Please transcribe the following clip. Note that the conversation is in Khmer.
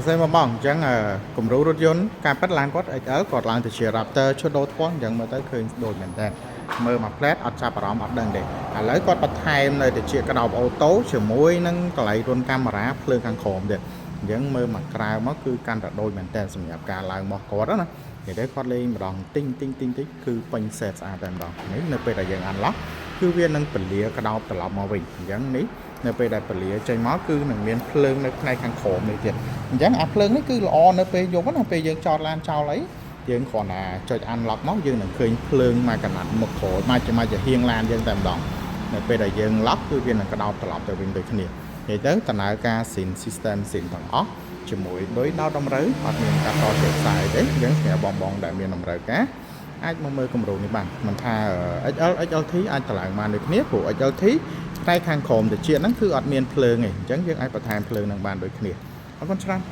សួស្តីបងបងអញ្ចឹងអឺគំរូរថយន្តការប៉ັດឡានគាត់ XL គាត់ឡើងទៅជា Raptor ឈុតដូរថ្ពាល់អញ្ចឹងមើលទៅឃើញដូចមែនតើមើលមួយផ្លែតអត់ចាប់អារម្មណ៍អត់ដឹងទេឥឡូវគាត់បន្ថែមនៅទៅជាក្តោប auto ជាមួយនឹងកន្លែងរុនកាមេរ៉ាភ្លើងខាងក្រោមទៀតអញ្ចឹងមើលមកក្រៅមកគឺកាន់តែដូចមែនតើសម្រាប់ការឡើងរបស់គាត់ណានិយាយទៅគាត់លេងម្ដងទិញទិញទិញទិញគឺពេញ set ស្អាតតែម្ដងនេះនៅពេលដែលយើង unlock គឺវានឹងពលាក្តោបត្រឡប់មកវិញអញ្ចឹងនេះនៅពេលដែលពលាចេញមកគឺនឹងមានភ្លើងនៅផ្នែកខាងក្រោមនេះទៀតអញ្ចឹងអាភ្លើងនេះគឺល្អនៅពេលយប់ណាពេលយើងចតឡានចោលអីយើងគ្រាន់តែចុច unlock មកយើងនឹងឃើញភ្លើងមកកណាត់មុខក្រោយមកជាមួយជាហៀងឡានយើងតែម្ដងនៅពេលដែលយើង lock គឺវានឹងក្តោបត្រឡប់ទៅវិញដូចគ្នានិយាយទៅដំណើរការ scene system scene ទាំងអស់ជាមួយដោយដោតតម្រូវអត់មានការតជាខ្សែទេអញ្ចឹងសម្រាប់បងបងដែលមានតម្រូវការអាចមកមើលគម្រោងនេះបានមិនថា XL XLT អាចតម្លើងបានដូចគ្នាព្រោះ XLT ផ្នែកខាងក្រោមត្រចៀកហ្នឹងគឺអត់មានភ្លើងទេអញ្ចឹងយើងអាចបន្ថែមភ្លើងនឹងបានដូចគ្នាអរគុណច្រើន។